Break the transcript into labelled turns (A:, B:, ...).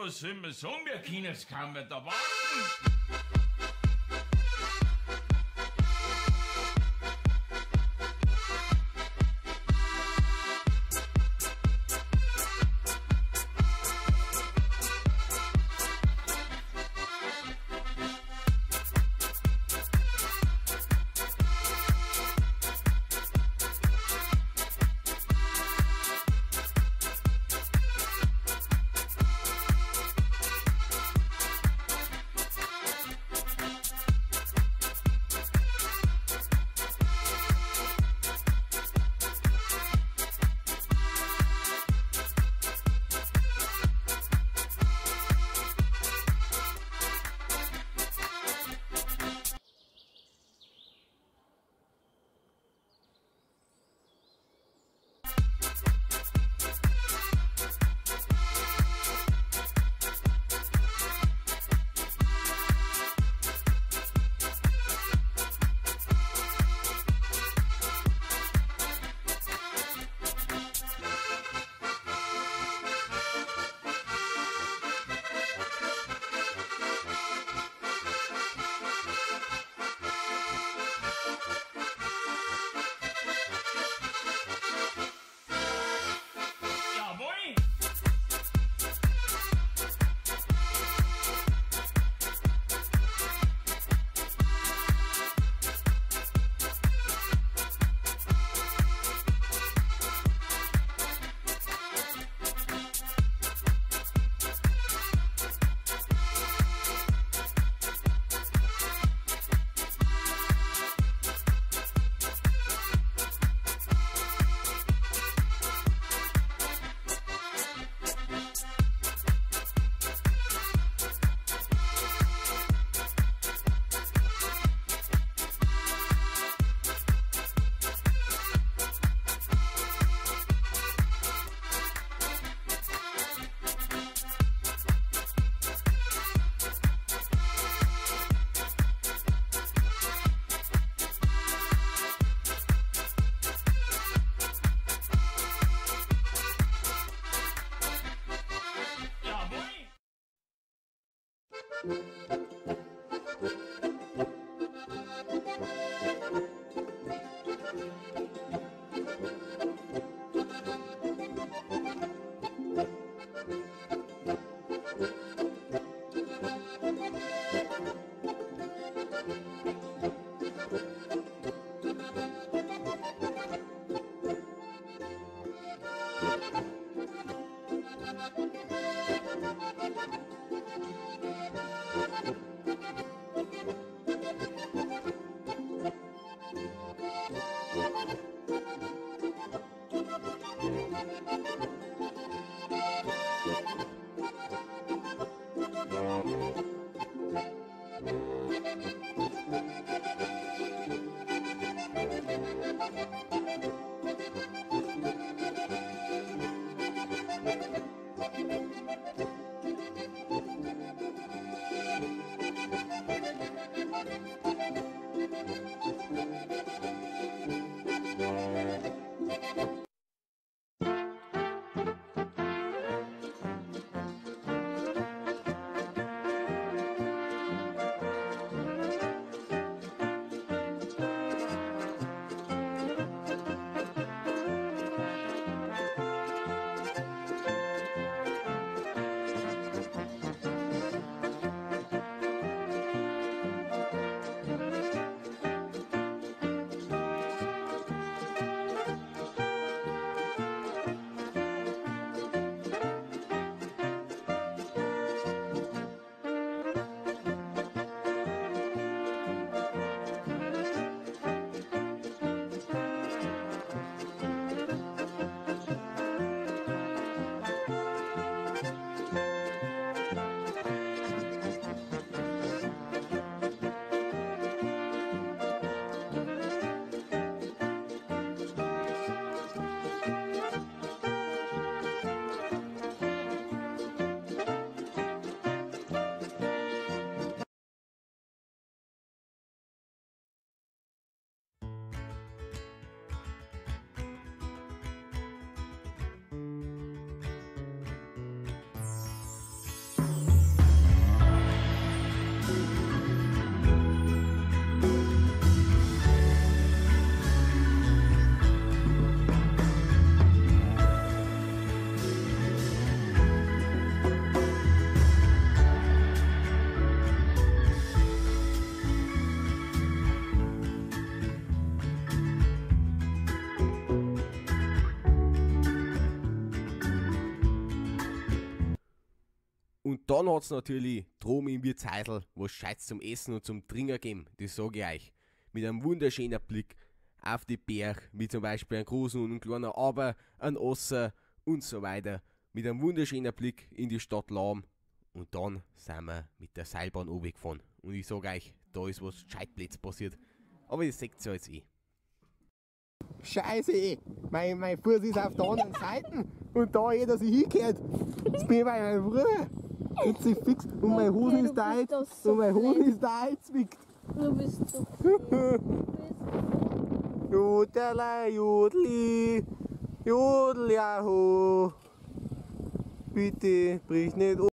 A: Was soll man sagen, wir können es kaum mehr erwarten.
B: Thank you. Und dann hat's natürlich drum im Wirtsheisl was Gescheites zum Essen und zum Trinken gegeben, das sag ich euch. Mit einem wunderschönen Blick auf die Berg, wie zum Beispiel einen großen und einen kleinen Aber, einen Osser und so weiter. Mit einem wunderschönen Blick in die Stadt Lam. Und dann sind wir mit der Seilbahn runtergefahren. Und ich sag euch, da ist was Gescheitblöds passiert. Aber das seht ihr jetzt eh. Scheiße, mein Fuß ist auf der anderen Seite und da jeder sich hingehört. Jetzt bin ich bei meinem Bruder. Jetzt ist fix und meine Hose ist da jetzt,
C: so
B: und meine Hose ist da eingezwickt.
C: Du bist so blöd.
B: Jodele, jodli, jodel, jaho. Bitte brich nicht um.